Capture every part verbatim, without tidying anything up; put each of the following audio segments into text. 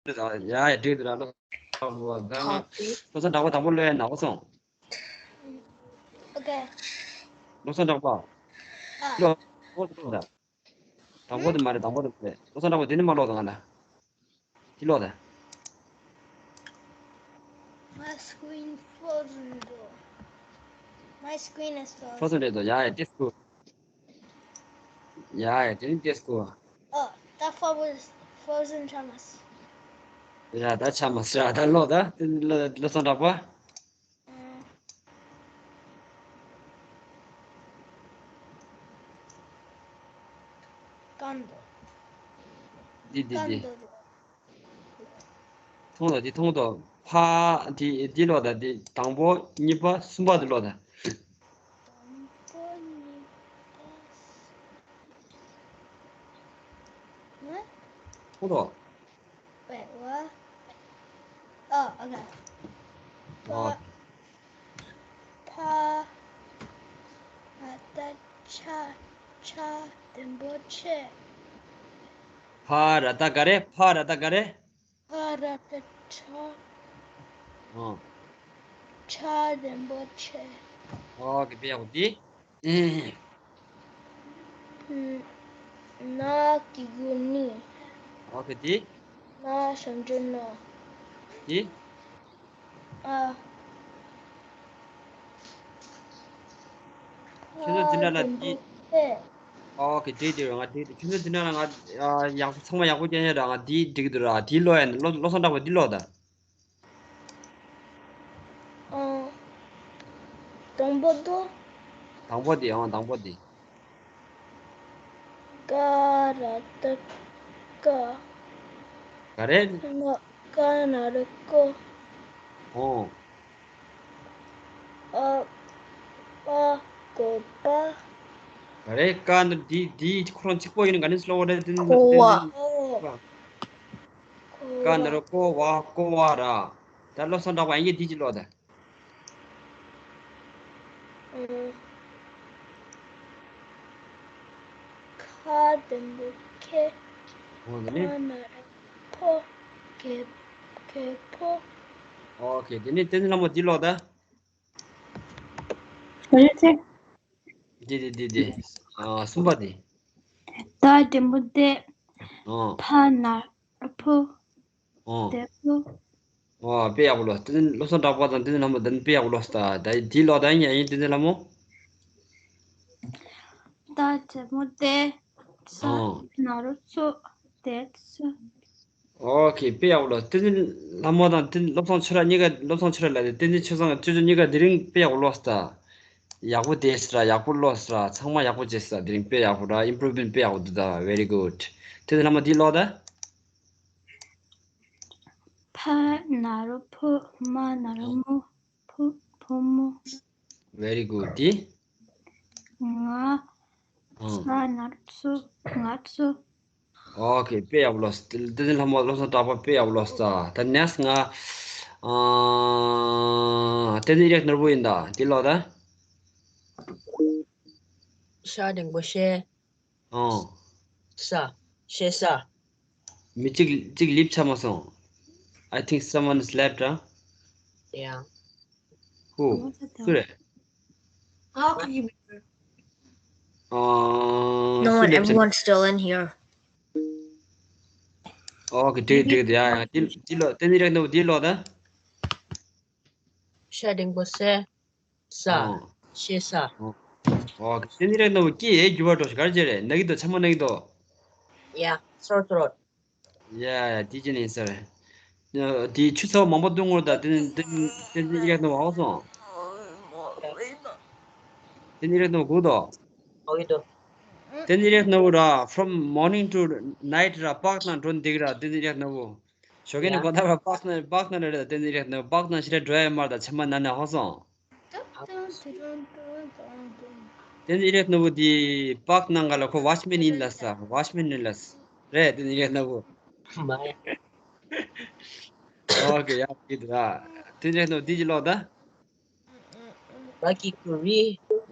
ཡ་ཡ་འགྲིག་འདུག་ར། བློ་བཟང་དྲག་པོ་དང་པོ་ཀློག་ཡ་ན་འོ་སོང་། ཨོ་ཀེ། བློ་བཟང་དྲག་པོ། ཨ། ཀློག་ཀློག་ཀློག་དང་། དང་པོ་དེ་མ་རེད། དང་པོ་དེ་མ་རེད། བློ་བཟང་དྲག་པོ་དེ་ནི་མ་ཀློག་དང་ང་ལ། དེ་ཀློག་དང་། My screen frozen though. My screen is frozen. Frozen རེད་དོ། ཡ་ཡ་ཏེ་སྐུ། ཡ་ཡ་དེ་ནི་ཏེ་སྐུ། ཨོ། ད་frozen frozen ཆགས་མ་སོང་། ཡ་ད་ཆགས་མ་སོང་། ད་ཀློག་དང་། དེ་ནི་བློ་བཟང་དྲག་པོ། ཀ་འདུག་འདི་འདི་ཀ་འདི། འདུག་མཐོང་དང་འདི་མཐོང་དང་། ཕ། འདི་འདི་ཀློག་དང་། འདི་དང་པོ་གཉིས་པ་གསུམ་པ་དེ་ཀློག་དང་། དང་པོ་གཉིས་པ། ཧ། མཐོང་དང་། Wait, what? Oh, okay. ཨོ། ཕ། ཕ། ར་ཏ་ཆ། ཆ་ལྡེམ་པོ་ཆེ། ཕ་ར་ཏ་ག་རེ། ཕ་ར་ཏ་ག་རེ། ཕ་ར་ཏ་ཕྲ། ཨོ། ཕྲ་ལྡེམ་པོ་ཆེ། ཨོ་ཀེ། དཔེ་ཡག་པོ་འདི། ཨེ། ན་གི་གུ་ནི། ཨོ་ཀེ། འདི། ན་ཞབས་ཀྱུ་ན། འདི། ཨ། ཁྱོད་ཚོ་འཛིན་གྲྭ་ལ་འདི། ཨོ་ཀེ། འགྲིག་འགྲིག་ང་འགྲིག་ཁྱོད་ཚོ་འཛིན་གྲྭ་ལ་ང་ཡག་པོ་ཚང་མ་ཡག་པོ་སྐྱོན་ཡ་ར། ང་འདི་འགྲིག་འདུག་ར། འདི་ཀློག་ཡ་ནི་བློ་བཟང་དྲག་པོ་འདི་ཀློག་དང་། ཨ། དང་པོ་དེ། དང་པོ་དེ། ཨང་། དང་པོ་དེ། ཀ་ར་ཏ་ཀ། ག་རེ། ན། ཀ་ན་རོ་ཀོ། ཨོ། ཨ། པ་གོ་པ། ག་རེ། ཀ་འདི་འདི་འདི་ཁོ་རང་གཅིག་པོ་ཡིན་ན་ག་ནས་སློབ་པ་རེད། དེ་ནི་ཀོ་བ། ཀ་ན་རོ་ཀོ་བ། ཀོ་བ་ར། ད་བློ་བཟང་དྲག་པོ་ཨ་ཡིན་འདི་གཅིག་ཀློག་དང་། ཨ། ཁ་ལྡེམ་པོ་ཁེ། འོ་དེ་ནི། ཕ་ན་རོ་ཕོ། གེ་གེ་ཕོ། ཨོ་ཀེ། དེ་ནི་བསྟན་འཛིན་ལྷ་མོ་འདི་ཀློག་དང་། ག་རེ་ཚེ། འདི་འདི་འདི་འདི། ཨ། གསུམ་པ་འདི། ད་ལྡེམ་པོ་དེ། ཨོ། ཕ་ན་རོ་ཕོ། ཨོ། དེ་ཕོ། ཨོ། དཔེ་ཡག་པོ་ཀློག་དེ་ནི་བློ་བཟང་གྲགས་པ་དང་བསྟན་འཛིན་ལྷ་མོ་དེ་ནི་དཔེ་ཡག་པོ་ཀློག་སོང་། ད་འདི་ཀློག་དང་། ཡིན་ཡིན་བསྟན་འཛིན་ལྷ་མོ། ད་ལྡེམ་པོ་དེ། ས། ཨོ། ན་རོ་སོ། དེ་སོ། ཨོ་ཀེ། དཔེ་ཡག་པོ་ཀློག་བསྟན་འཛིན་ལྷ་མོ་དང་བསྟན། བློ་བཟང་ཆོས་གྲགས་གཉིས་ཀ། བློ་བཟང་ཆོས་གྲགས་ལ་བསྟན་འཛིན་ཆོས་བཟང་། ཁྱོད་ཚོ་གཉིས་ཀ་དེ་རིང་དཔེ་ཡག་པོ་ཀློག་སོང་། ཡག་པོ་བསྡད་སོང་ར། ཡག་པོ་ཀློག་སོང་ར། ཚང་མ་ཡག་པོ་བྱས་སོང་ར། དེ་རིང་དཔེ་ཡག་པོ་ར། ཨིམ་པུ་རུབ་མེན་ཊི་དཔེ་ཡག་པོ་འདུག་ད། ཝེ་རི་གུཌ། བསྟན་འཛིན་ལྷ་མོ་འདི་ཀློག་དང་། ཕ་ན་རོ་ཕོ། མ་ན་རོ་མོ། ཕོ་ཕོ་མོ། ཝེ་རི་གུཌ། འདི། ང་། ཨང་། ས་ན་རོ་སོ། ང་སོ། ཨོ་ཀེ། དཔེ་ཡག་པོ་ཀློག་སོང་། བསྟན་འཛིན་ལྷ་མོ་བློ་བཟང་གྲགས་པ་དཔེ་ཡག་པོ་ཀློག་སོང་། ད་ནེགསི་ཊི་ང་། ཨ། བསྟན་འཛིན་གཡག་ནོར་བུ་ཡིན་ད། འདི་ཀློག་དང་། ཤ་འགྲེང་བུ་ཤེ། ཨང་། ས། ཤེ་ས། མི་གཅིག་གཅིག་ལིབ་ཆགས་མ་སོང་། I think someone slept, huh? Yeah. Who? སུ་རེད། How could you be? ཨ། No སུ་one, ལིབ་ཆགས། Everyone's still in here. ཨོ་ཀེ། འགྲིག་འགྲིག་ཡ་ཡ། འདི་འདི་ཀློག་བསྟན་འཛིན་གཡག་ནོར་བུ་འདི་ཀློག་དང་། ཤ་འགྲེང་བུ་ཤེ། ས། ཨོ། ཤེ་ས། ཨོ། ཨོ་ཀེ། བསྟན་འཛིན་གཡག་ནོར་བུ་སྐད་ཡར་འགྱུར་བ་འགྲོ་ཞིག་ག་རེ་བྱས་རེད། ན་གི་འདུག་ཚང་མ་ན་གི་འདུག Yeah, sore throat. Yeah, yeah, དེ་ཅི་ནས་ཟེར། དེ་ཆུ་ཚ་བ་མང་པོ་བཏུང་ངོ་། ད་བསྟན་བསྟན་འཛིན་གཡག་ནོར་བུ་ཧ་གོ་སོང་། བསྟན་འཛིན་གཡག་ནོར་བུ་གོ་འདུག་ཨོ་ཡོད་དོ། བསྟན་འཛིན་གཡག་ནོར་བུ་ར། From morning to night ར། པཱརྐ་ནང་འགྲོ་འདུག་ར། བསྟན་འཛིན་གཡག་ནོར་བུ། ཞོགས་ཀས་ནས་དགོང་དག་བར་པཱརྐ་ནང་པཱརྐ་ནང་རེད། ད་བསྟན་འཛིན་གཡག་ནོར་བུ་པཱརྐ་ནང་ཞེ་དྲག་འགྲོ་ཡ་མ་རེད། ད་ཆམ་པ་ན་ནས་ཧ་གོ་སོང་། བསྟན་འཛིན་གཡག་ནོར་བུ་དེ་པཱརྐ་ནང་ག་ལ་ཁོ་ཝོཆ་མེན་ཡིན་ལབ་སོང་། ཝོཆ་མེན་ཡིན་ལབ་སོང་། རེད། བསྟན་འཛིན་གཡག་ནོར་བུ། མ་ཡ། ཨོ་ཀེ། ཡ་གི་འདུག་ར། བསྟན་འཛིན་གཡག་ནོར་བུ་འདི་ཅི་ཀློག་དང་། བ་གི་གུ་རི།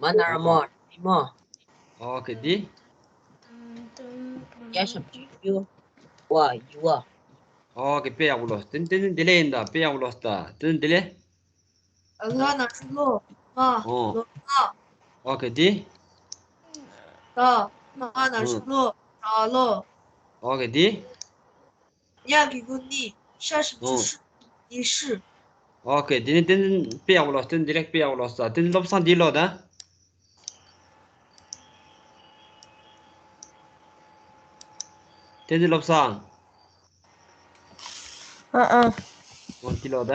མ་ན་རོ་མོ། རི་མོ། ཨོ་ཀེ། འདི། ཡ་ཞབས་ཀྱུ་ཡུ། བ་ཡུ་བ། ཨོ་ཁེ། དཔེ་ཡག་པོ་ལོས། དེ་དེ་ནི་འདི་ལས་ཡིན་ད། དཔེ་ཡག་པོ་ལོས་ད། དེ་ནི་འདི་ལས། ལ་ན་ཧྲི་ལོ། མ། ཨོ། ལོ་མ། ཨོ་ཁེ། འདི། ད། མ་ན་ཧྲི་ལོ། ད་ལོ། ཨོ་ཁེ། འདི། ཉ་གི་གུ་ནི། ཤ་ཞབས་ཀྱུ་ཤུ། ཉི་ཤུ། ཨོ་ཁེ། དེ་ནི་དེ་ནི་དཔེ་ཡག་པོ་ལོས། དེ་ནི་འདི་ལས་དཔེ་ཡག་པོ་ལོས་ད། དེ་ནི་བློ་བཟང་འདི་ལོས་ད། བསྟན་འཛིན་བློ་བཟང་། ཨ་ཨ། འོ་འདི་ལོས་ད།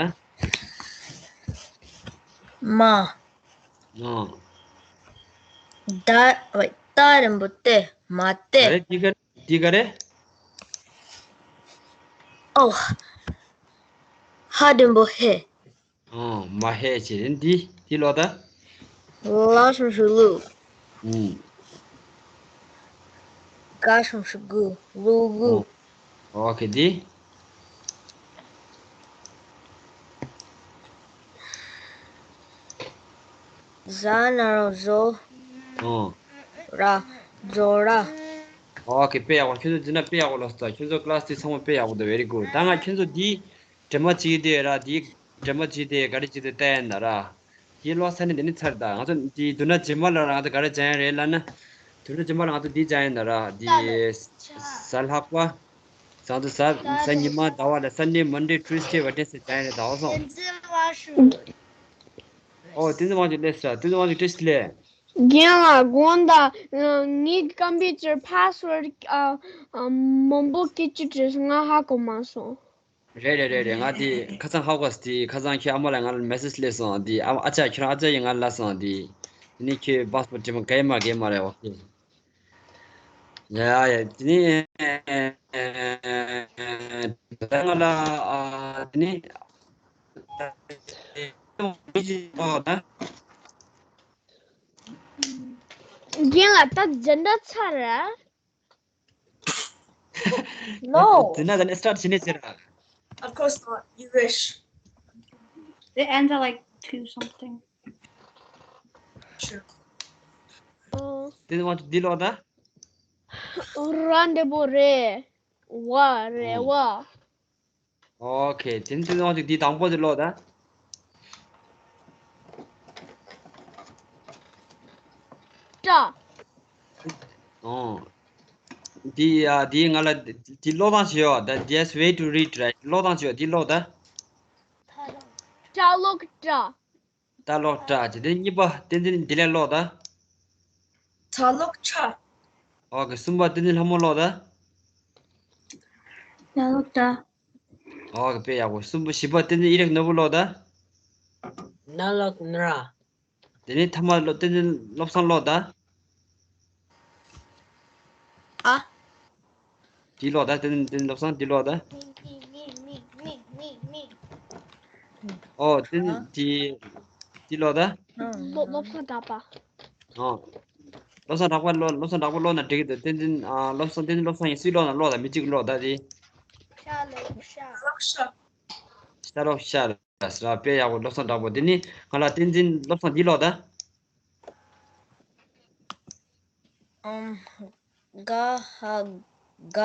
མ། ཨ། ད། ཝེ། ད་རིང་པོ་སྟེ། མ་སྟེ། ག་རེ། འདི་ག་རེ། འདི་ག་རེ། ཨོ། ཧ་རིང་པོ་ཧེ། ཨོ། མ་ཧེ་ཅེས་འདི། འདི་ལོས་ད། ལ་ཞབས་ཀྱུ་ལུ། ཨུམ། ག་ཞབས་ཀྱུ་གུ། ལུ་གུ། ཨོ། ཨོ་ཁེ། འདི། ཛ་ན་རོ་ཛོ། ཨོ། ར། ཛོ་ར། ཨོ་ཁེ། དཔེ་ཡག་པོ། ཁྱོད་ཚོ་འདི་ན་དཔེ་ཡག་པོ་ལོས་ད། ཁྱོད་ཚོ་ཀི་ལ་སི་དེ་ཚང་མ་དཔེ་ཡག་པོ་འདུག། very good། ད་ང་ཁྱོད་ཚོ་འདི། འདྲེས་མ་གཅིག་དེ་ར། དེ་འདྲེས་མ་གཅིག་དེ་ག་རེ་གཅིག་དེ་བལྟས་ཡིན་ན་ར། དེ་ཀློག་ཚར་ནས་དེ་ནི་ཚར་ད། ང་ཚོ་དེ་བསྡུ་ན་རྗེས་མ་ལ་ར་ང་ཚོ་ག་རེ་སྦྱང་ཡ་རེད་ལབ་ན། བསྡུ་ན་རྗེས་མ་ལ་ང་ཚོ་འདི་སྦྱང་ཡིན་ན་ར། དེ་གཟའ་ལྷག་པ། ང་ཚོ་གཟའ་གཟའ་ཉི་མ་ཟླ་བ་ལ། Sunday, Monday, Tuesday, Wednesday སྦྱང་ཡ་རེད། ཟླ་བ་གསུམ། ཨོ། བསྟན་འཛིན་དབང་ཕྱུག་སླེབས་སོང་། བསྟན་འཛིན་དབང་ཕྱུག་བཀྲ་ཤིས་བདེ་ལེགས། རྒན་ལགས། དགོངས་དག། ངའི་ཀམ་པུ་ཊར་ཕཱས་ཝརཌ་ཨ་ཨ་མང་པོ་སྐད་ཅིག་བྲིས་སོང་། ང་ཧ་གོ་མ་སོང་། རེད་རེད་རེད་རེད། ང་དེ་ཁ་སང་ཧ་གོ་སོང་། དེ་ཁ་སང་ཁྱེད་ཨ་མ་ལགས་ང་ལ་མེ་སེ་ཇི་སླེབས་སོང་། དེ་ཨ་ཨ་ཅག་ཁྱེད་རང་ཨ་ཅག་ཡིན་ང་ལབ་སོང་། དེ་དེ་ནི་ཁྱེད་པཱས་པོར་ཊི་བྲིས་མ་ག་ཡེ་མ་ག་ཡེ་མ་རེད། ཨོ་ཁེ། ཡ་ཡ། དེ་ནི་ད་ང་ལ་ཨ་དེ་ནི་ཨོ་ད། རྒན་ལགས། ད་སྦྱང་གྲྭ་ཚར་ར། No. དེ་ན་ད་ནི་སི་ཊར་ཊི་བྱེད་ནས་ཟེར་ར། Of course not. You wish. They end at like two something. Sure. ཨོ། དེ་ནི་དབང་ཕྱུག་འདི་ཀློག་ད། ར་འདྲ་པོ་རེད། ཝ་རེད། ཨོ། ཝ། ཨོ་ཁེ། དེ་ནི་དེ་ནི་དབང་ཕྱུག་འདི་དང་པོ་དེ་ཀློག་ད། ཏྲ། ཨོ། འདི་ཡ་འདི་ང་ལ་འདི་ཀློག་སྟངས་ཤིག་ཡོད་ད། There's way to read, right? ཀློག་སྟངས་ཤིག་ཡོད། འདི་ཀློག་ད། ཏྲ་ལོག་ཏྲ། ཏྲ་ལོག་ཏྲ་བྱས། དེ་གཉིས་པ་བསྟན་འཛིན་འདི་ལས་ཀློག་ད། ཁྲ་ལོག་ཁྲ། ཨོ་ཁེ། གསུམ་པ་བསྟན་འཛིན་ལྷ་མོ་ཀློག་ད། ཏྲ་ལོག་ཏྲ། ཨོ་ཁེ། དཔེ་ཡག་པོ། གསུམ་པ། བཞི་པ་བསྟན་འཛིན་ཨི་རིག་ནོར་བུ་ཀློག་ད། ན་ལོག་ན་ར། དེ་ནས་ཐ་མ་ལོ་བསྟན་འཛིན་བློ་བཟང་ཀློག་ད། ཨ། འདི་ཀློག་ད། བསྟན་འཛིན་བློ་བཟང་འདི་ཀློག་ད། ཨོ་བསྟན་འཛིན་འདི་འདི་ཀློག་ད། བློ་བློ་བཟང་གྲགས་པ། ཨོ། བློ་བཟང་གྲགས་པ་ཀློག་བློ་བཟང་གྲགས་པ་ཀློག་ན་འགྲིག་གི་འདུག། བསྟན་འཛིན་ཨ་བློ་བཟང་བསྟན་འཛིན་བློ་བཟང་ཡིན་སུས་ཀློག་ན་ཀློག་ད། མི་གཅིག་ཀློག་ད་དེ། ཤ་ལོག་ཤ། ཤ་ལོག་ཤ། ཤ་ལོག་ཤ། ཟེར་བ་དཔེ་ཡག་པོ། བློ་བཟང་གྲགས་པ། དེ་ནི་ང་ལ་བསྟན་འཛིན་བློ་བཟང་འདི་ཀློག་ད། ཨམ། ག་ཧ་ག།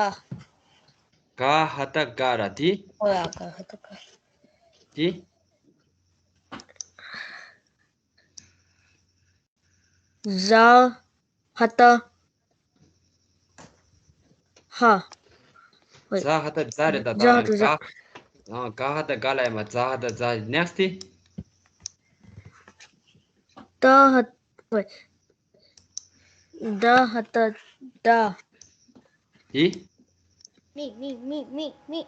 ག་ཧ་ད་ག་ར་དེ། ཨོ་ཡ། ག་ཧ་ད་ག། དེ། ཛ་ཧ་ད་ཧ། ཛ་ཧ་ད་ཛ་རེད་ད། ཛ་ཧ་ད་ཛ། ག་ཨ་ག་ཧ་ད་ག་ལ་ཡ་མ། ཛ་ཧ་ད་ཛ། Next དེ། ད་ཧ། ཝེ། ད་ཧ་ད་ད། དེ། མིག་མིག་མིག་མིག་མིག།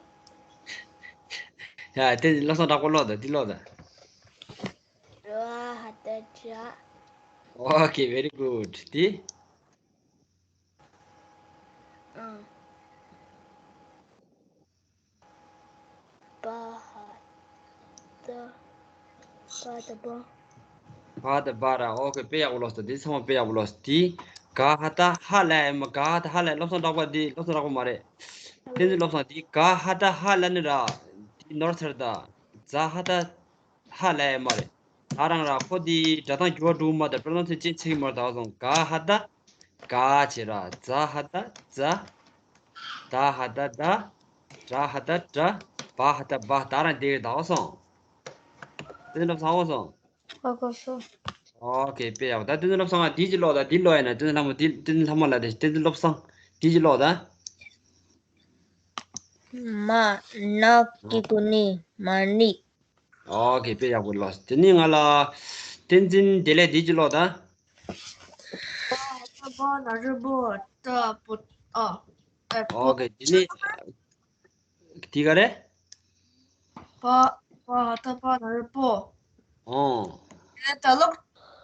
ཡ་དེ་བློ་བཟང་གྲགས་པ་ཀློག་ད། འདི་ཀློག་ད། ཌ་ཧ་ད་ཌ། ཨོ་ཁེ། Very good། དེ། ཨ། པ་ཧ་ད་པ་ད་པ། པ་ད་པ་ར། ཨོ་ཁེ། དཔེ་ཡག་པོ་ཀློག་སོང་། འདི་ཚང་མ་དཔེ་ཡག་པོ་ཀློག་སོང་། དེ་ག་ཧ་ད་ཧ་ལ་ཡ་མ། ག་ཧ་ད་ཧ་ལ་ཡ། བློ་བཟང་གྲགས་པ་འདི་བློ་བཟང་གྲགས་པ་མ་རེད། བསྟན་འཛིན་བློ་བཟང་འདི་ག་ཧ་ད་ཧ་ལ་ནི་ར། འདི་ནོར་ཚར་ད། ཛ་ཧ་ད་ཧ་ལ་ཡ་མ་རེད། ད་རང་ར་ཁོ་འདི་སྒྲ་གདངས་འགྱུར་བ་འགྲོ་གི་མ་རེད། བློ་བཟང་ཚེ་ཅན་ཆེ་གི་མ་རེད། ད་བཟང་ག་ཧ་ད། ག་བྱས་ར། ཛ་ཧ་ད་ཛ། ད་ཧ་ད་ད། དྲ་ཧ་ད་དྲ། བ་ཧ་ད་བ། ད་རང་དེ་ཡོད་ད། འོ་སོང་། དེ་ཚོ་ལབ་སོང་། འོ་སོང་། ཨོ་ཁེ། དཔེ་ཡག་པོ། ད་དེ་ཚོ་ལབ་སོང་ང་། དེ་ཅིག་ཀློག་ད། དེ་ཀློག་ཡིན་ན་དེ་ཚོ་ལྷ་མོ། དེ་དེ་ཚོ་ལྷ་མོ་ལ་དེ་དེ་ཚོ་ལབ་སོང་། དེ་ཅིག་ཀློག་ད། མ། ན་གི་གུ་ནི། མ་ཎི། ཨོ་ཁེ། དཔེ་ཡག་པོ་ལབ་སོང་། དེ་ནས་ང་ལ་བསྟན་འཛིན་བདེ་ལེགས། དེ་ཅིག་ཀློག་ད། པ་ཧ་ད་པ་ན་རོ་པོ། ཏ་པོ། ཨ། ཨ། པོ། ཨོ་ཁེ། དེ་ནས་དེ་ག་རེ། པ། པ་ཧ་ད་པ་ན་རོ་པོ། ཨོ། ད་ལོག་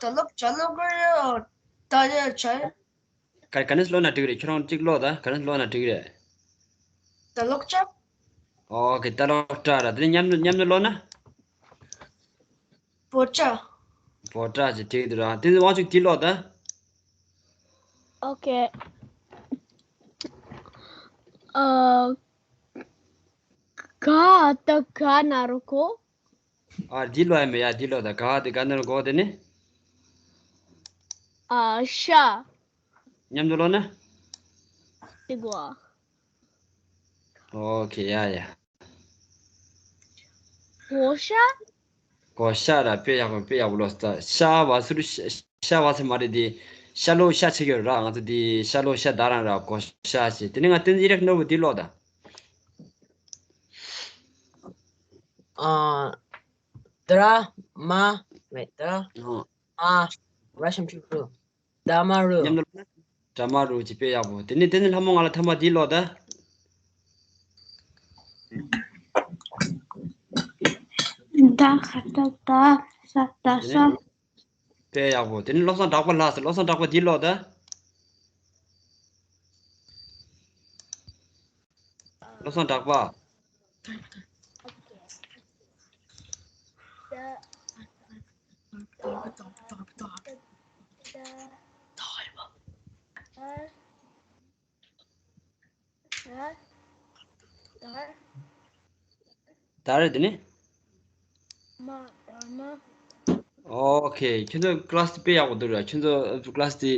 ད་ལོག་ཅ་ལོག་ག་རེ། ད་ཡ་ཆ། ག་ག་ནས་ཀློག་ན་འགྲིག་རེད། ཁྱོད་རང་གཅིག་ཀློག་ད། ག་ནས་ཀློག་ན་འགྲིག་རེད། ད་ལོག་ཅ། ཨོ་ཁེ། ད་ལོག་ཅ་ར། དེ་ནས་མཉམ་དུ་མཉམ་དུ་ཀློག་ན། པོ་ཅ། པོ་ཅ་ཅེས་བྲིས་འདུག་ར། དེ་ནས་དབང་ཕྱུག་དེ་ཀློག་ད། ཨོ་ཁེ། ཨ། ག་ད་ག་ན་རོ་གོ། ཨ། འདི་ཀློག་ཡ་མེད་ཡ། འདི་ཀློག་ད། ག་དེ་ག་ན་རོ་གོ། དེ་ནས། ཨ། ཤ། མཉམ་དུ་ཀློག་ན། དེ་གོ། ཨོ་ཁེ། ཡ་ཡ། གོ་ཤ། གོ་ཤ་ར། དཔེ་ཡག་པོ། དཔེ་ཡག་པོ་ཀློག་ད། ཤ་བ་སུ་རུ་ཤ། ཤ་བ་སུ་མ་རེད། དེ་ཤ་ལོ་ཤ་ཆེ་གི་ར། ང་ཚོ་དེ་ཤ་ལོ་ཤ་ད་རང་ར། གོ་ཤ་ཆེ། དེ་ནས་ང་བསྟན་འཛིན་ཡིད་རངས་ནོར་བུ་དེ་ཀློག་ད། ཨ། དྲ་མ་རེད། དྲ་མ། ར་ཞབས་ཀྱུ་རུ། དྲ་མ་རུ། མཉམ་དུ་ཀློག་ན། དྲ་མ་རུ་ཅེས། དཔེ་ཡག་པོ། དེ་ནས་དེ་ནས་ལྷ་མོ་ང་ལ་ཐ་མ་འདི་ཀློག་ད། ད་ཧ་ད་ད་ས་ད་ས། དེ་ནས། དཔེ་ཡག་པོ། དེ་ནས་བློ་བཟང་གྲགས་པ་ལ་ཟེར། བློ་བཟང་གྲགས་པ་འདི་ཀློག་ད། བློ་བཟང་གྲགས་པ། ད་རེད། དེ་ནས། ཨོ་ཁེ། ཁྱོད་ཚོ་ཀླ་སི་དེ་དཔེ་ཡག་པོ་འདུག་ར། ཁྱོད་ཚོ་ཀླ་སི་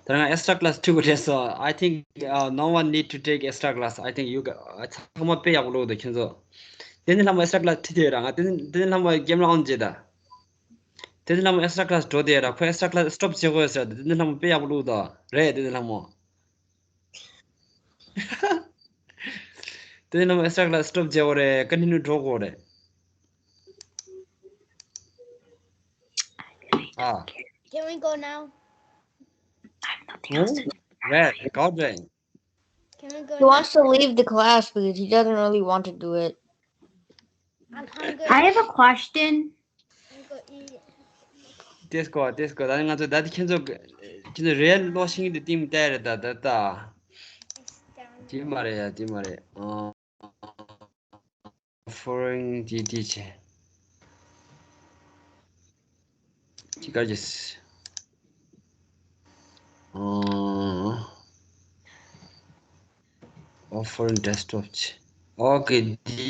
དེ། ད་ང་extra class ཁྲིད་དགོས་རེད་སོ། I think, uh, no one need to take extra class. I think you guys, ཚང་མ་དཔེ་ཡག་པོ་ཀློག་འདུག་ཁྱོད་ཚོ། དེ་ནས་ལྷ་མོ་extra class ཁྲིད་དེ་ཡོད་ར། ང་དེ་ནས་དེ་ནས་ལྷ་མོ་གེམ་ལ་ཨོན་བྱེད་ད། དེ་ནས་ལྷ་མོ་extra class འགྲོ་དེ་ཡོད་ར། ཁོ་extra class stop བྱེད་དགོས་ཟེར། དེ་ནས་ལྷ་མོ་དཔེ་ཡག་པོ་ཀློག་འདུག་རེད། དེ་ནས་ལྷ་མོ། དེ་ནས་ལྷ་མོ་extra class stop བྱེད་དགོས་རེད། continue འགྲོ་དགོས་རེད། ཨ། Can we go now? ཧུམ། རེད། ག་པར་འགྲོ་ཡིན། Can we go He now? wants to leave the class because he doesn't really want to do it. I'm hungry. I have a question. I'm gonna eat. དེ་སྐོར། དེ་སྐོར། ད་ནི་ང་ཚོ་ད་ལྟ་ཁྱེད་ཚོ་ཁྱེད་ཚོ་རེད། ཀློག་ཤེས་ཀྱི་འདུག་དེ་མི་ལྟ་རེད་ད། ད་ལྟ། དེ་མ་རེད་ཡ། དེ་མ་རེད། ཨ། Foreign ཌི་ཌི་ཆེ། ཅི་ག་ཅིས། ཨོ། Foreign desktop ཆེ། ཨོ་ཁེ། འདི།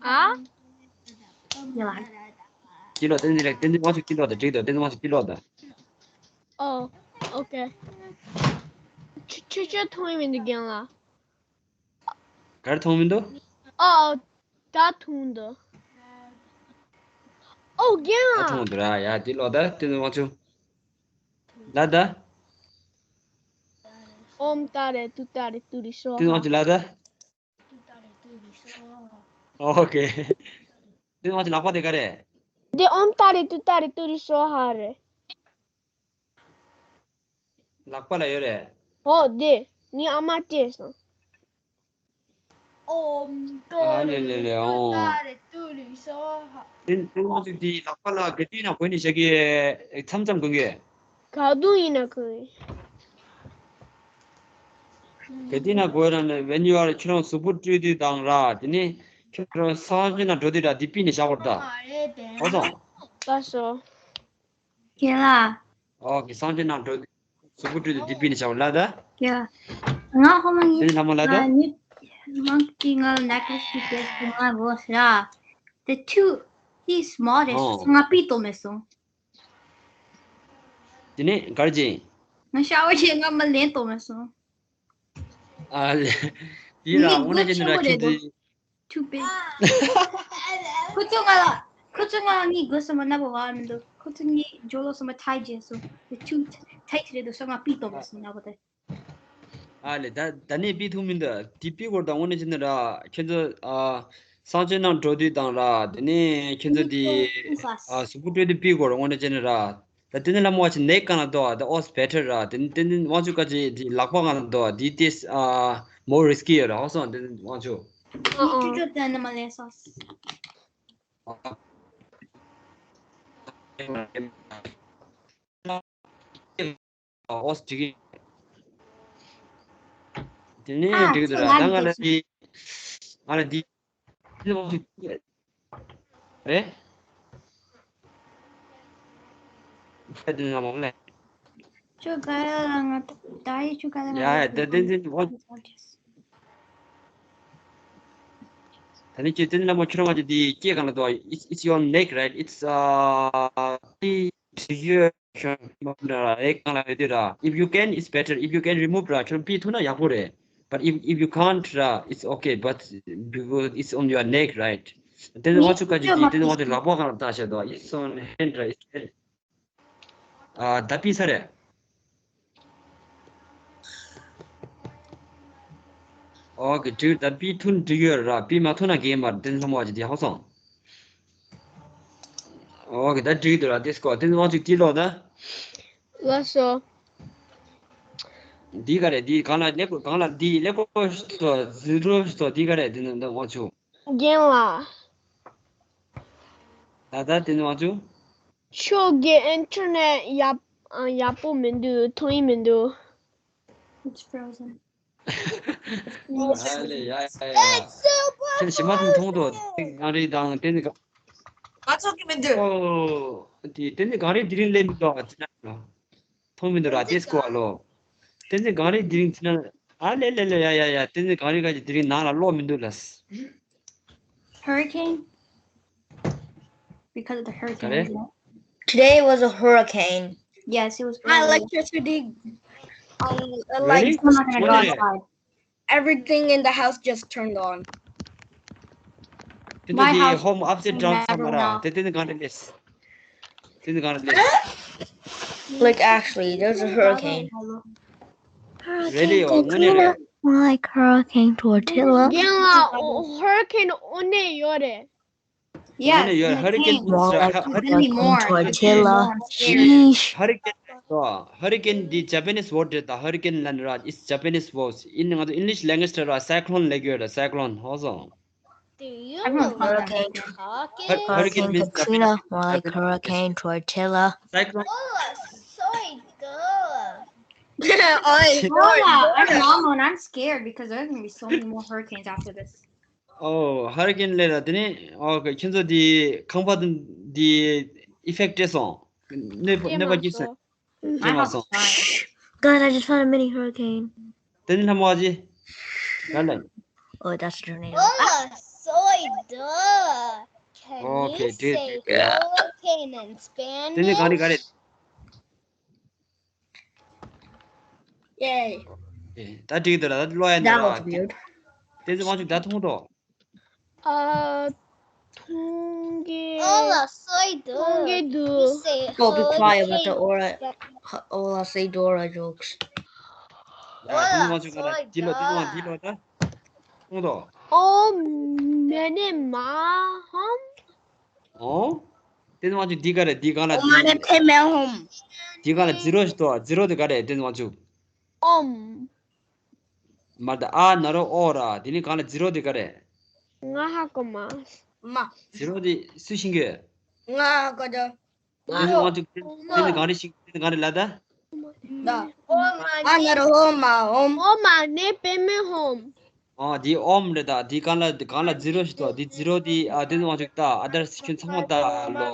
ཨ། ཀི་ལོ་བསྟན་འཛིན་ལགས། བསྟན་འཛིན་དབང་ཕྱུག་ཀི་ལོ་དང་འགྲིག་འདུག་བསྟན་འཛིན་དབང་ཕྱུག་ཀི་ལོ་དང་། ཨོ། ཨོ་ཁེ། ཆུ་ཆུ་ཆུ་མཐོང་ཡི་མི་འདུག་རྒན་ལགས། ག་རེ་མཐོང་མི་འདུག་ཨོ། ད་མཐོང་འདུག་ཨོ་རྒན་ལགས། ད་མཐོང་འདུག་ར། ཡ་འདི་ཀློག་ད། བསྟན་འཛིན་དབང་ཕྱུག་ལ་ད། ཨོཾ་ཏཱ་རེ་ཏུཏྟཱ་རེ་ཏུ་རེ་སྭཱ་ཧཱ། བསྟན་འཛིན་དབང་ཕྱུག་ལ་ད། ཨོ་ཁེ། བསྟན་འཛིན་དབང་ཕྱུག་ལག་པ་དེ་ག་རེ། འདི་ཨོཾ་ཏཱ་རེ་ཏུཏྟཱ་རེ་ཏུ་རེ་སྭཱ་ཧཱ་རེད། ལག་པ་ལ་ཡོད་རེད། ཨོ་དེ་ངའི་ཨ་མ་སྤྲད་སོང་། ཨོཾ་ཨ་ལེ་ལེ་ལེ། ཨོ། ཏཱ་རེ་ཏུ་རེ་སྭཱ་ཧཱ། དེ་དེ་ང་ཚོ་དེ་ལག་པ་ལ་ག་དུས་ཡིན་ན་གོན་ནས་བཞག་གི། མཚམས་མཚམས་གོན་གི། ག་དུས་ཡིན་ན་གོན། ག་དུས་ཡིན་ན་གོན་ར། ནི་when you are ཁྱོད་རང་གཟུགས་པོ་བཀྲུས་དུས་དང་ར། དེ་ནས་ཁྱོད་རང་གསང་སྤྱོད་ནང་འགྲོ་དུས་ར། དེ་ཕུད་ནས་བཞག་དགོས་རེད་ད། ཨོ་སོང་། ལགས་སོ། རྒན་ལགས། ཨོ་ཁེ། གསང་སྤྱོད་ནང་འགྲོ་དུས་གཟུགས་པོ་བཀྲུས་དུས་དེ་ཕུད་ནས་བཞག་དགོས་རེད་ད། རྒན་ལགས། ང་ཧོ་མ་ངའི་དེ་ནས་ལྷ་མོ་ལ་ད། ང་ནི་མང་གི་ང་ལ་necklace ཞིག་སྟེར་སོང་། ང་རོ་ཟེར་ར། The two, he's small རེད། ཨོ། ང་པི་ཏོ་མེད་སོང་། དེ་ནས་གར་ཅིང་། ང་ཤ་བ་ཞིག་ང་མ་ལེན་གཏོང་མ་སོང་། ཨ་ལེ། དེ་ལ་ངི་དངོས་གནས་བྱས་ན་ར་ཁྱོད་ཚོས། Too big. ཁོ་ཚོ་ང་ལ་ཁོ་ཚོ་ང་ངི་དགོས་སོང་མ་ན་བ་བ་མི་འདུག་ཁོ་ཚོ་ངི་ཇོ་ལོ་སོང་མ་ཐའི་རྗེས་སོང་། Too tight རེད་འདུག་སོང་ང་པི་གཏོང་མ་སོང་ན་བ་དེ། ཨ་ལེ། ད་ད་ནས་པི་ཐུག་མི་འདུག་དེ་པི་སྐོར་དང་དངོས་གནས་བྱས་ན་ར་ཁྱོད་ཚོ་ཨ་གསང་སྤྱོད་ནང་འགྲོ་དུས་དང་ར་དེ་ནས་ཁྱོད་ཚོ་དེ་ཨ་གཟུགས་པོ་སྤྲོད་དུས་པི་སྐོར་དངོས་གནས་བྱས་ན་ར། ད་དེ་ནས་ལ་མོ་བ་ཆེ་ནེག་གང་ལ་དོ་the was better ར། དེ་ནས་དེ་ནས་དབང་ཕྱུག་ཁ་ཅིག་དེ་ལག་པ་གང་ལ་དོ་དེ་དེ་ཨ་more risky ཡོད་ར། ཧོ་སོང་དེ་ནས་དབང་ཕྱུག་ཨོ་ཨོ། ཅུ་ཅོ་དེ་ནས་མ་ལས་སོ། ཨོ་སི་ཅིག་དེ་ནས་འགྲིག་འདུག་ར། ད་ང་ལ་དེ་ང་ལ་དེ་རེད། ཕ་དེ་ང་མོ་ལེ། ཅོ་ག་ཡ་ལ་ང་ད་ཡི་ཅོ་ག་ཡ་ལ་ཡ་ཡ་དེ་དེ་དེ་ད་ནི་ཁྱེད་དེ་ནི་ལ་མོ་ཁྱོད་རང་ང་ཅི་དེ་སྐྱེ་གང་ལ་དོ། It's, it's your neck, right? It's uh, it's your ཨེ་གང་ལ་ཡོད་དུས་ར། If you can, it's better. If you can remove ར་ཁྱོད་པི་ཐུག་ན་ཡག་པོ་རེད། But if if you can't ར། It's okay. But because it's on your neck, right? དེ་ནི་ང་ཚོ་ག་ཅི་དེ་དེ་ནི་ང་ཚོ་ལག་པ་གང་ལ་བཏགས་བྱས་དོ། It's on hand ར། It's hand. ཨ་ད་པི་ས་རེད། ཨོ་ཀེ་འགྲིག་ད་པི་ཐུག་འགྲིག་ཡོད་ར། པི་མ་ཐུག་ན་གེ་མར་དེ་ནི་ལྷ་མོ་བ་ཅི་དེ་ཧོ་སོང་། ཨོ་ཀེ་ད་འགྲིག་འདུག་ར། དེ་སྐོར་དེ་ནི་ང་ཚོ་དེ་ལོ་ད། ལགས་སོ། འདི་ག་རེད། འདི་གང་ལ་ཀླད་ཀོར་གང་ལ་འདི་ཀླད་ཀོར་ཞིག་ཏོ་ཟི་རོ་ཞིག་ཏོ་འདི་ག་རེད། འདི་ནི་འདི་དབང་ཕྱུག་རྒན་ལགས། ད་ལྟ་འདི་ནི་དབང་ཕྱུག་ཁྱོད་ཀྱི་ཨིན་ཊར་ནེཊ་ཡག་ཡག་པོ་མི་འདུག་མཐོང་ཡི་མི་འདུག It's frozen. ཨ་ལེ་ཡ་ཡ་ཡ། ཁྱེད་ཞི་མ་དང་མཐོང་དོ། གངས་རི་དང་དེ་ནི་ག་ང་ཚོ་གི་མི་འདུག་ཨོ། དེ་དེ་ནི་གངས་རི་དེ་རིང་སླེབས་མི་འདུག་ཨ། ཅི་ན་མཐོང་མི་འདུག་ར། དེ་སྐོར་ལོ། དེ་ནི་གངས་རི་དེ་རིང་ཅི་ན། ཨ་ལེ་ལེ་ལེ་ཡ་ཡ་ཡ། དེ་ནི་གངས་རི་ག་ཅི་དེ་རིང་ནང་ལ་ལོག་མི་འདུག་ལ། Hurricane? Because of the hurricane, ག་རེ། Isn't it? Today was a hurricane. Yes, it was. My early. Electricity, um, really? Lights, I'm not gonna go outside. Everything in the house just turned on. དེ་ནི་དེ་ཧོམ་ཨབ་སའིཌ་ཌའོན་ཚང་མ་ར། དེ་དེ་ནི་གངས་རི་ལས། དེ་ནི་གངས་རི་ལས། Like, actually, there's a hurricane. Really? ཨོ་དངོས་གནས་རེད། Like Hurricane Tortilla. རྒན་ལགས། ཧུ་རི་ཁེན་དངོས་གནས་ཡོད་རེད། དངོས་གནས་ཡོད། ཧུ་རི་ཁེན་ཧུ་རི་ཁེན་ཧུ་རི་ཁེན་ཧུ་རི་ཁེན་ཧུ་རི་ཁེན། Sheesh. ཧུ་རི་ཁེན་ཨོ་ཧུ་རི་ཁེན་འདི་ཇ་པ་ནིས་ཝོཌ་རེད། ད་ཧུ་རི་ཁེན་ལབ་ན་ར། It's Japanese word. ཨིན་ང་ཚོ་ཨིང་ལིཤ་ལེང་གུ་ཨེཇ་ལ་སའི་ཁོ་ལོན་ལབ་ཀྱི་ཡོད་རེད། སའི་ཁོ་ལོན་ཧོ་སོང་། Do you know what I'm talking? Hur- hurricane means Japanese. Katrina, more like Japanese. Hurricane Tortilla. Cyclone. Oh, soy good. Oi, Lola, I'm normal and I'm scared because there's gonna be so many more hurricanes after this. Oh, hurricane ལས་ལ་དེ་ནི་ཨོ་ཁྱེད་ཚོ་དེ་ཁང་པ་དེ་ཨི་ཕེག་སྤྲད་སོང་། གནོད་པ་གནོད་པ་སྐྱེལ་སོང་། My house is fine. Guys, I just found a mini hurricane. དེ་ནི་ལྷ་མོ་ཨ་ཅེ། ག་ལ། Oh, that's a tornado. Hola, soy duh. Can you say hurricane in Spanish? དེ་ནི་ག་རེ་ག་རེ། Yay. ད་འགྲིག་འདུག་ལ། ད་ཀློག་ཡ་འདུག་ལ། That was weird. དེ་ཚོ་དབང་ཕྱུག་ད་མཐོང་དོ། ཨ། མཐོང་གི། Hola, soy duh. མཐོང་གི་འདུག You say hurricane. Go be quiet with the Aura, Aura say Dora jokes. ཡ་དེ་ནི་དབང་ཕྱུག་ག་ལ། འདི་ལོ་དེ་ནི་དབང་འདི་ལོ་ད། མཐོང་དོ། Oh, मैंने माँ हम། ཨོ། དེ་ནི་དབང་ཕྱུག་འདི་ག་རེ། འདི་གང་ལ། འོ་མ་ནི་ཕེ་མེ་ཧོམ། འདི་གང་ལ་ཛི་རོ་ཞིག་འདུག་ཛི་རོ་དེ་ག་རེ། དེ་ནི་དབང་ཕྱུག་ཨོམ། མ་ད་ཨ་ན་རོ་ཨོ་ར། དེ་ནི་གང་ལ་ཛི་རོ་དེ་ག་རེ། ང་ཧ་གོ་མ། མ། ཛི་རོ་དེ་སུས་ཤེས་ཀྱི། ང་ཧ་གོ་དོ། དེ་ནི་དབང་ཕྱུག་དེ་ནི་གང་རེ་ཤེས། དེ་ནི་གང་རེ་ལ་ད། ཨ་ན་རོ་ཧོ་མ་ཧོམ། ཨོ་མ་ནི་ཕེ་མེ་ཧོམ། ཨ་དེ་ཨོམ་རེད་ད། དེ་གང་ལ་གང་ལ་ཛི་རོ་ཞིག་འདུག་དེ་ཛི་རོ་དེ་ཨ་དེ་ནི་དབང་ཕྱུག་ད་ཨ་དར་སི་ཁྱོད་ཚང་མ་ད་ལོ།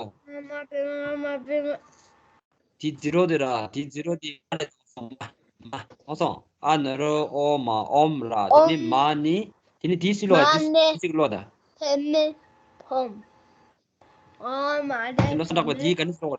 དེ་ཛི་རོ་དེ་ར། དེ་ཛི་རོ་དེ་ཨ་ལ་ཚང་མ་མ་མ་སོང་། ཨ་ན་རོ་ཨོ་མ་ཨོམ་ར། དེ་ནི་མ་ནི་དེ་ནི་དེ་སུས་ཀློག་དེ་སུས་ཀློག་ད། ཕེ་མེ་ཧོམ། ཨོ་མ་དེ་ལོ་སུ་འདྲ་པོ་དེ་ག་ནི་སོང་བ།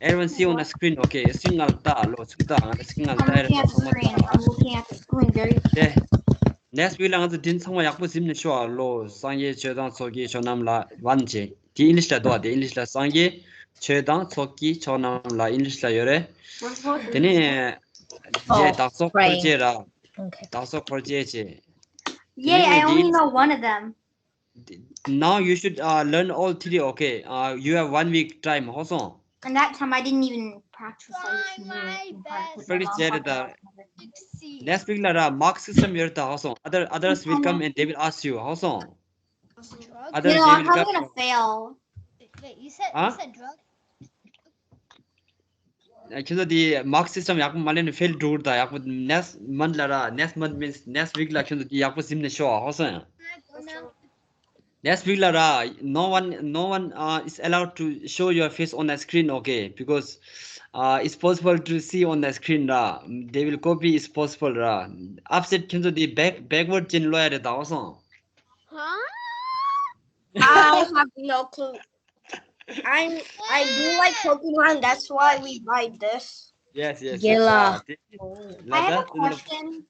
Everyone see on the screen. Okay, screen ང་ལ་ལྟ་ལོ། ཚུར་ལྟ། ང་ལ་screen ང་ལ་ལྟ་ཡ་རེད། ད་ཚང་མ་ལྟ། Okay. Next week ལ་ང་ཚོ་འདི་ཚང་མ་ཡག་པོ་གཟིམ་ནས་ཤོག་ཨ་ལོ། སངས་རྒྱས་ཆོས་དང་ཚོགས་ཀྱི་མཆོག་རྣམས་ལ། one བྱས། དེ་ཨིང་ལིཤ་ལ་འདུག་ཨ། དེ་ཨིང་ལིཤ་ལ། སངས་རྒྱས་ཆོས་དང་ཚོགས་ཀྱི་མཆོག་རྣམས་ལ། ཨིང་ལིཤ་ལ་ཡོད་རེད། དེ་ནས་རྗེས་བདག་སོགས་འཁོར་བཅས་ར། Okay. བདག་སོགས་འཁོར་བཅས་བྱས། Yay, I only know one of them. Now you should uh, learn all three, okay? Uh, you have one week time, ཧོ་སོང་། And that time I didn't even practice. I just knew it in practice. Practice བྱས་རེད་ད། Next week ལ་ར་mark system ཡོད་རེད་ད། ཧོ་སོང་། Other, others will come and they will ask you, ཧོ་སོང་། Others, you know, they I'm will probably come. Gonna fail. Wait, you said, huh? You said drug? ཁྱེད་ཚོ་དེ་mark system ཡག་པོ་མ་ལེན་ན་fail འགྲོ་གི་རེད་ད། ཡག་པོ་next month ལ་ར། Next month means next week ལ་ཁྱེད་ཚོ་དེ་ཡག་པོ་གཟིམ་ནས་ཤོག་ཨ། ཧོ་སོང་། Next week ལ་ར། No one, no one uh, is allowed to show your face on the screen, okay? Because uh, it's possible to see on the screen ར། They will copy, it's possible ར། Upset ཁྱེད་ཚོ་དེ་back, backward ཅན་ལོ་ཡ་རེད་ད། ཧོ་སོང་། Huh? I have no clue. I I do like Pokemon. That's why we buy this. Yes, yes, yes. Gela. Uh, I have a question.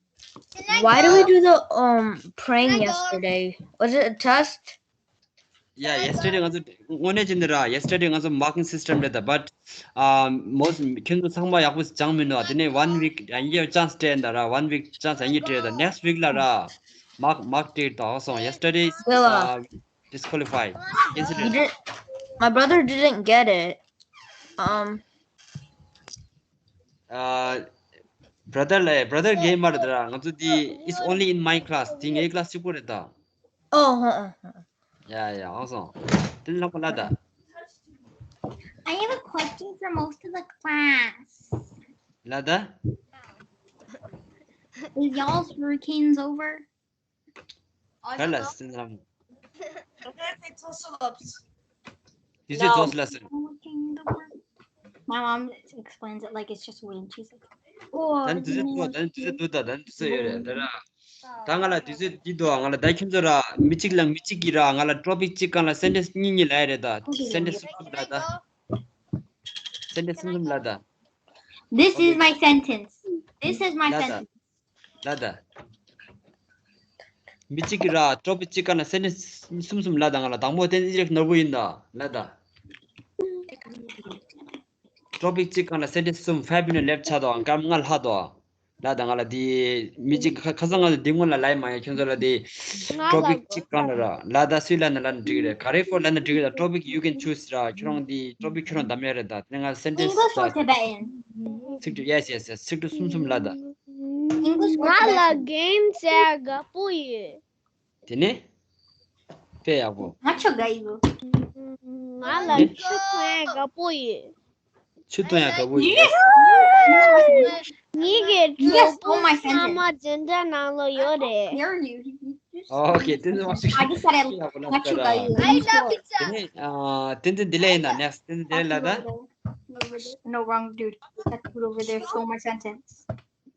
Why do we do the um praying yesterday? Was it a test? Yeah, yesterday ང་ཚོ་དངོས་གནས་ཅན་དེ་ར། Yesterday ང་ཚོ་marking system རེད་ད། But um most ཁྱེད་ཚོ་ཚང་མ་ཡག་པོ་སྦྱངས་མི་འདུག་ཨ། དེ་ནས་one week ཡང་ཡང་chance སྤྲད་ད་ར། One week chance ཡང་ཡང་སྤྲད་ད། Next week ལ་ར་mark, mark སྤྲད་ད། ཧོ་སོང་། Yesterday is uh, disqualified. Cancel. He did. My brother didn't get it. Um. Uh, brother ལ། brother game མ་རེད་ད་ར། ང་ཚོ་དེ། It's only in my class. དེ་ངའི་class གཅིག་པོ་རེད་ད། Oh, huh, uh, huh. Yeah, yeah, awesome. དེ་ལ་ལབ་ལ་ད། I have a question for most of the class. ལ་ད། Is y'all's routines over? ག་ལ་སེམས་ལམ། དུས་ཚོད་ཚོགས་སུ་ལབ། དུས་ཚོད་ཚོགས་སུ་ལ་ཟེར། My mom explains it like it's just win. She's like, oh, ད་ནི་དུས་ཚོད་ཚོགས། ད་ནི་དུས་ཚོད་འདུག་ད། ད་ནི་དུས་ཚོད་ཡོད་རེད་ད་ར། ད་ང་ལ་དུས་ཚོད་འདི་འདུག་ང་ལ་ད་ཁྱོད་ཚོ་ར་མི་གཅིག་ལ་མི་གཅིག་གིས་ར་ང་ལ་topic གཅིག་སྒང་ལ་sentence གཉིས་གཉིས་ལབ་ཡ་རེད་ད། Sentence གསུམ་གསུམ་ལབ་ད། Sentence གསུམ་གསུམ་ལབ་ད། This is my sentence. This is my sentence. ལབ་ད། མི་གཅིག་གིས་ར་topic གཅིག་སྒང་ལ་sentence གསུམ་གསུམ་ལབ་ད། ང་ལ་དང་པོ་དེ་ཨིན་ཇི་ནོར་བུ་ཡིན་ད་ལབ་ད། Topic གཅིག་སྒང་ལ་sentence གསུམ། Five minute left ཆགས་འདུག་སྐར་མ་ལྔ་ལྷག་འདུག་ལབ་ད། ང་ལ་དེ་མི་གཅིག་ཁ་ཁ་སང་ང་ཚོ་འདི་སྔོན་ལ་ལབ་ཡ་མ་ཡིན། ཁྱོད་ཚོ་ལ་དེ་topic གཅིག་སྒང་ལ་ར་ལབ་ད། སུས་ལབ་ན་ལབ་ན་འགྲིག་གི་རེད། ག་རེ་སྐོར་ལབ་ན་འགྲིག་གི་རེད། Topic you can choose ར། ཁྱོད་རང་དེ་topic ཁྱོད་རང་གདམ་ཡ་རེད་ད། དེ་ནས་ང་sentence English or Tibetan? ཚིག་འབྲུ། Yes, yes, yes. ཚིག་འབྲུ་གསུམ་གསུམ་ལབ་ད། English or Tibetan? ང་ལ་game བྱེད་དགའ་པོ་ཡོད། དེ་ནས་དཔེ་ཡག་པོ། ང་ཆོ་དགའ་ཡོད། ང་ལ་ཆུ་འཐུང་ཡ་དགའ་པོ་ཡོད། ཆུ་འཐུང་ཡ་དགའ་པོ་ཡོད། Yes. ངེད་ཀྱི་གྲོགས་པོ་ཚང་མ་འཛིན་གྲྭ་ནང་ལ་ཡོད་རེད། Okay, དེ་ནས་མ་ཞིག I just said I- དཔེ་ཡག་པོ་ལབ་ང་ཆོ་དགའ་ཡོད། དེ་ནས་ཨ། དེ་ཚོ་འདི་ལས་ཡིན་ན། Next དེ་ཚོ་འདི་ལས་ལབ་ད། No, wrong dude. That's good over there. Stole my sentence.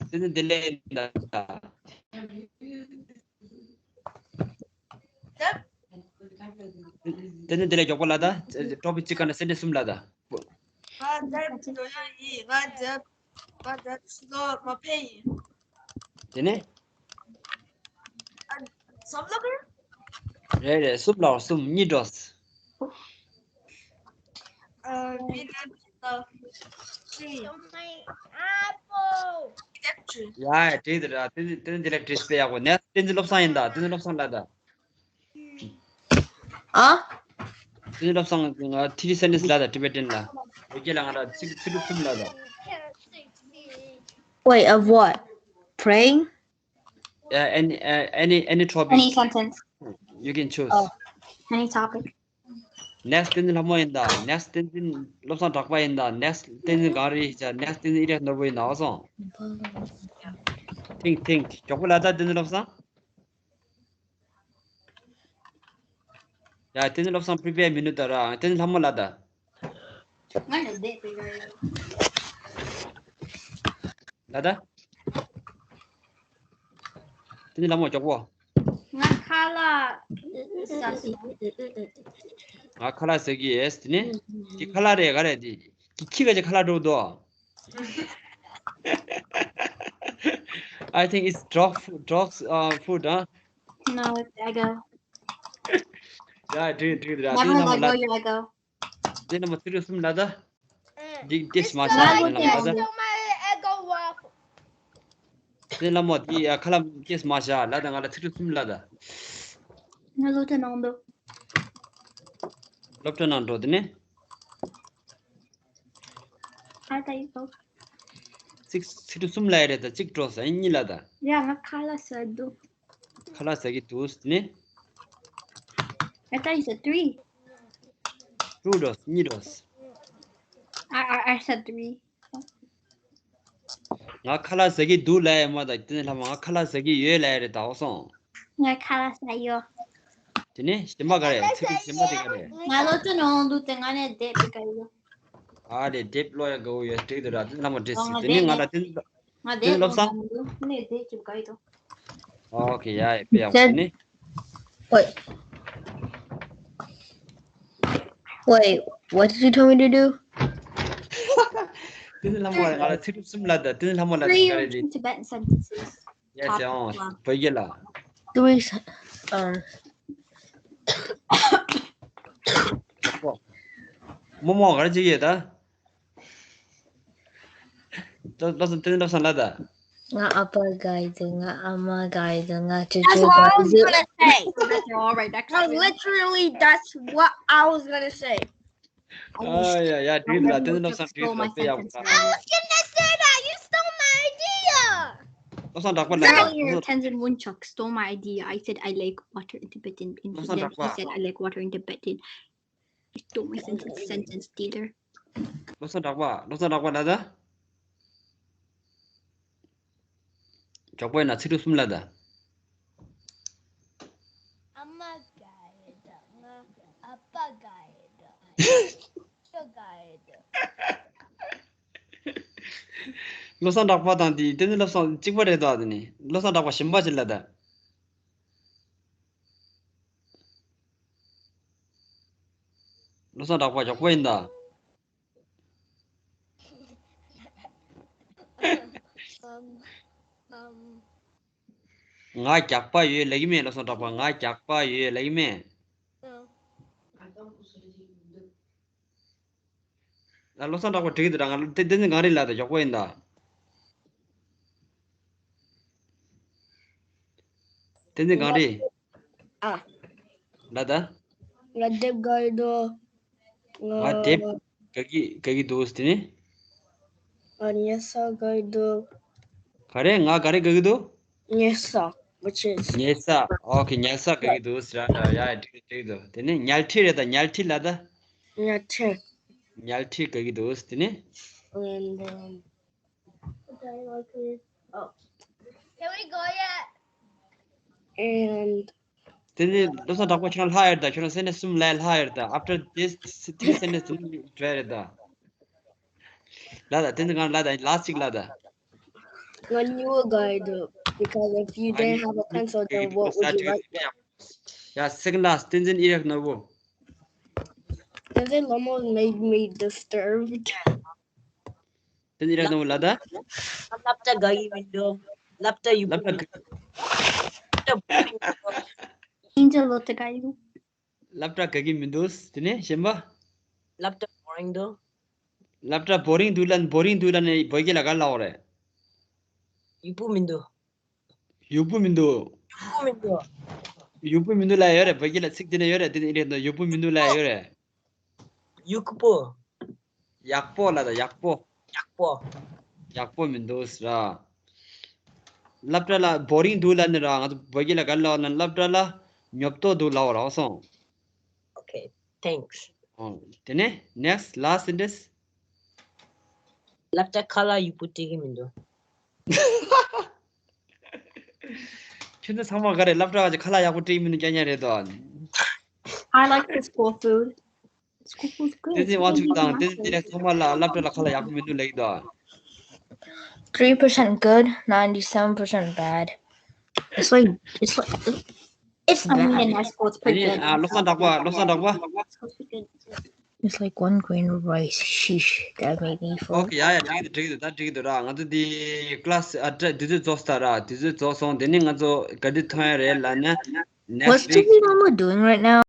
དེ་ཚོ་འདི་ལས་ཡིན་ན། དེ་ནས་དེ་ལས་མགྱོགས་པོ་ལབ་ད། Topic གཅིག་སྒང་ལ་sentence གསུམ་ལབ་ད། ང་འདིར་འགྲོ་ཡ་ཡིན། ང་འདིར་ང་འདིར་ཕྱི་ལོགས་མ་ཕེབས་ཡིན། དེ་ནས་ཨ། གསུམ་ལབ་གི་རེད། རེད་རེད། གསུམ་ལབ། གསུམ། གཉིས་འགྲོ། ཨ། མི་ལ་མི་ལ་ཤི། ཡ་ཡ། དེ་དེ་ར། དེ་དེ་དེ་ལ་དྲིས་པས་ཡག་པོ། Next བསྟན་འཛིན་བློ་བཟང་ཡིན་ད། བསྟན་འཛིན་བློ་བཟང་ལབ་ད། ཨ། བསྟན་འཛིན་བློ་བཟང་ང་three sentence ལབ་ད། Tibetan ལ། བོད་སྐད་ལ་ང་ལ་ཚིག་ཚིག་འབྲུ་གསུམ་ལབ་ད། Wait, of what? Praying? Uh, any, uh, any, any topic. Any sentence. You can choose. Oh, any topic. Next བསྟན་འཛིན་ལྷ་མོ་ཡིན་ད། Next བསྟན་འཛིན་བློ་བཟང་གྲགས་པ་ཡིན་ད། Next བསྟན་འཛིན་གངས་རི་ཡིན་ད། Next བསྟན་འཛིན་ཨི་རེ་ནོར་བུ་ཡིན་ད། ཨོ་སོང་། Think, think. མགྱོགས་པོ་ལབ་ད། བསྟན་འཛིན་བློ་བཟང་། ཡ། བསྟན་འཛིན་བློ་བཟང་prepare མི་ནུས་ད་ར། བསྟན་འཛིན་ལྷ་མོ་ལབ་ད། ང་ལ་བསྡད་པའི་ཡོད། ལབ་ད། བསྟན་འཛིན་ལྷ་མོ་མགྱོགས་པོ། ང་ཁ་ལག་ཟ་ཟིན། ང་ཁ་ལག་ཟ་གི་ཡོད། དེ་ནས་དེ་ཁ་ལག་རེད། ག་རེ་དེ། ཁྱི་ག་ཅིག་ཁ་ལག་འགྲོ་འདུག I think it's dog food, dog's uh, food, huh? No, it's Eggo. Yeah, drink, drink, drink. Never let go your Eggo. དེ་ནི་མ་ཚིག་གྲུབ་གསུམ་ལ་ད། འདི་འདི་མ་བྱ་Never ལ་ད། let go. My Eggo waffle. དེ་ལ་མོ་དེ་ཡ་ཁ་ལ་ཅེས་མ་བྱ་ལ་ད། ང་ལ་ཚིག་གྲུབ་གསུམ་ལ་ད། ང་སློབ་གྲྭ་ནང་དུ། སློབ་གྲྭ་ནང་འགྲོ་དེ་ནི། ཨ་ད་ཡིན་ཏོ། ཚིག་ཚིག་གྲུབ་གསུམ་ལ་ཡ་རེད་ད། གཅིག་འགྲོ་ཟེར་གཉིས་ལ་ད། ཡ་ང་ཁ་ལག་ཟ་འདུག་ཁ་ལག་ཟ་གི་འདུག་ཟེར་ནི། I thought you said three. two འགྲོ་གཉིས་འགྲོ། I, I, I said three. ང་ཁ་ལག་ཟ་གི་འདུག་ལ་ཡ་མ་ད། དེ་ནི་ལྷ་མོ་ང་ཁ་ལག་ཟ་གི་ཡོད་ལ་ཡ་རེད་ད། འོ་སོང་། ང་ཁ་ལག་ཟ་ཡོད། དེ་ནི་གཞན་པ་ག་རེ། ཚིག་གྲུབ་གཞན་པ་དེ་ག་རེ། ང་སློབ་གྲྭ་ནང་དུ་དེ་ང་ནས་བསྡད་པའི་ག་ཡོད། ཨ་རེ་དེབ་ཀློག་ཡ་དགའ་བོ་ཡོད་འགྲིག་འདུག་ར། དེ་ལ་མ་འགྲིག་སི། ང་དེ་ནི་ང་ལ་དེ། ང་བསྡད་བློ་བཟང་། ནས་བསྡད་ཀྱི་ག་ཡོད། ཨོ་ཁེ་ཡ་ཡ་པེ་ཡ་དེ་ནི། Wait. Wait, what did you tell me to do? དེ་ནི་ལྷ་མོ་ང་ལ་ཚིག་གྲུབ་གསུམ་ལ་ད། དེ་ནི་ལྷ་མོ་ལ་དེ་Three ག་རེ་རེད། Tibetan sentences. ཡ་ཟེར་ཨང་བོད་སྐད་ལ། Three. s- Um. མོ་མོ་ག་རེ་བྱེད་ཀྱི་ཡོད་ད། བློ་བཟང་། དེ་ནི་བློ་བཟང་ལ་ད། Nga apa guide, nga ama guide, nga That's chuchu what I was guide. Gonna say. That's all right. That's No, literally, that's what I was gonna say. ཨ་ཡ་ཡ་འགྲིག་འདུག་ར། དེ་ནི་བློ་བཟང་འགྲིག་འདུག་ར། དཔེ་ཡག་པོ་ར། I was gonna say that you stole my idea. བློ་བཟང་གྲགས་པ་ལ་ད། Earlier, Tenzin Wunchuk stole my idea. I said I like water in Tibetan. In What's on Tibetan, that he said I like water in Tibetan. He stole my sentence, sentence, teacher. བློ་བཟང་གྲགས་པ། བློ་བཟང་གྲགས་པ་ལ་ད། མགྱོགས་པོ་ཡིན་ན་ཚིག་གྲུབ་གསུམ་ལ་ད། I'm a guide. Appa guide. Teacher guide. བློ་བཟང་གྲགས་པ་དང་དེ་དེ་ནི་བློ་བཟང་གཅིག་པ་རེད་དོ། དེ་ནི་བློ་བཟང་གྲགས་པ་གཞན་པ་ཅིག་ལ་ད། བློ་བཟང་གྲགས་པ་མགྱོགས་པོ་ཡིན་ད། Um, um, ང་རྒྱགས་པ་ཡོད་ལབ་ཀྱི་མེད། བློ་བཟང་གྲགས་པ་ང་རྒྱགས་པ་ཡོད་ལབ་ཀྱི་མེད། no. ཨ། བློ་བཟང་གྲགས་པ་འགྲིག་གི་འདུག་ར། ང་དེ་དེ་ནི་གང་རེད་ལ་ད། མགྱོགས་པོ་ཡིན་ད། དེ་ནི་གང་རེད། ཨ། ལ་ད། Nga deb guide. ང་དེབ་དགའ་གི་དགའ་གི་འདུག་དེ་ནི། Nga nyesa guide. ག་རེ། ང་ག་རེ་དགའ་གི་འདུག Nyesa, which is ཉལ་ས། ཨོ་ཁེ། ཉལ་ས་དགའ་གི་འདུག་ཟེར་ར། ཡ་འགྲིག་འགྲིག་འདུག་དེ་ནི་ཉལ་ཁྲི་རེད་ད། ཉལ་ཁྲི་ལ་ད། nyate. ཉལ་ཁྲི་དགའ་གི་འདུག་དེ་ནི། And um, Oh. Can we go yet? And དེ་ནི་བློ་བཟང་གྲགས་པ་ཁྱོད་རང་ལྷག་ཡོད་ད། ཁྱོད་རང་སེན་ཊེན་སི་གསུམ་ལ་ལྷག་ཡོད་ད། After this three sentence དེ་ནི་འགྲོ་ཡ་རེད་ད། ལ་ད། དེ་ནི་གང་ལ་ད། ལ་གཅིག་ལ་ད། Nga nyua guide, because if you didn't have a pencil, then what would you write with? Yeah, second last. Tenzin Irak Nobu. Tenzin Lomo made me disturbed. Tenzin Irak Nobu ལ་ད། སློབ་གྲྭ་དགའ་གི་མི་འདུག་སློབ་གྲྭ་ཡུ་སློབ་གྲྭ་དགའ། Angel Lotagayu. སློབ་གྲྭ་དགའ་གི་མི་འདུག་དེ་ནས་གཞན་པ། སློབ་གྲྭ་boring འདུག་སློབ་གྲྭ་boring འདུག་ལ། boring འདུག་ལ་ནི་བོད་སྐད་ལ་ག་རེ་ལབ་དགོས་རེད། ཡུག་པོ་མི་འདུག་ཡུག་པོ་མི་འདུག་ཡུག་པོ་མི་འདུག་ཡུག་པོ་མི་འདུག་ལ་ཡོད་རེད། བོད་སྐད་ལ་ཚིག་དེ་འདྲ་ཡོད་རེད། དེ་ནི་རེད་འདུག་ཡུག་པོ་མི་འདུག་ལ་ཡོད་རེད། ཡུག་པོ། ཡག་པོ་ལ་ད། ཡག་པོ། ཡག་པོ། ཡག་པོ་མི་འདུག་ཟེར་ར། སློབ་གྲྭ་ལ་boring འདུག་ལ་ནི་ར། ང་ཚོ་བོད་སྐད་ལ་ག་རེ་ལབ་ན། སློབ་གྲྭ་ལ་ཉོབ་ཏོ་འདུག་ལབ་ར་སོང་། Okay, thanks. ཨོ། དེ་ནས་next last sentence. སློབ་གྲྭ་ཁ་ལག་ཡུག་པོ་སྤྲད་ཀྱི་མི་འདུག་ཁྱོད་ཚོ་ཚང་མ་ག་རེ། སློབ་གྲྭ་ག་ཅིག་ཁ་ལག་ཡག་པོ་སྤྲད་ཀྱི་མི་འདུག་རྐྱང་རྐྱང་རེད་དོ། I like the school food. School food's good. དེ་ཚོ་དབང་ཕྱུག་དང་དེ་ཚོ་དེ་ཚང་མ་ལ་སློབ་གྲྭ་ལ་ཁ་ལག་ཡག་པོ་མི་འདུག་ལབ་ཀྱི་འདུག Three percent good, ninety-seven percent bad. It's like, it's like, it's I mean, bad. in our school, it's དེ་pretty ནས་good. ཨ། བློ་བཟང་གྲགས་པ། བློ་བཟང་གྲགས་པ། School's pretty good. It's like one grain of rice. Sheesh, that made me full. Okay, ཡ་ཡ། འགྲིག་འདུག་འགྲིག་འདུག་ད་འགྲིག་འདུག་ད་འགྲིག་འདུག་ར། ང་ཚོ་འདི་class ཨ་ད་དུས་ཚོད་རྫོགས་ས་ར། དུས་ཚོད་རྫོགས་སོང་། དེ་ནི་ང་ཚོ་ག་དུས་ཐོན་ཡ་རེད་ལབ་ན། Next What's week. Tsukuyomo doing right now?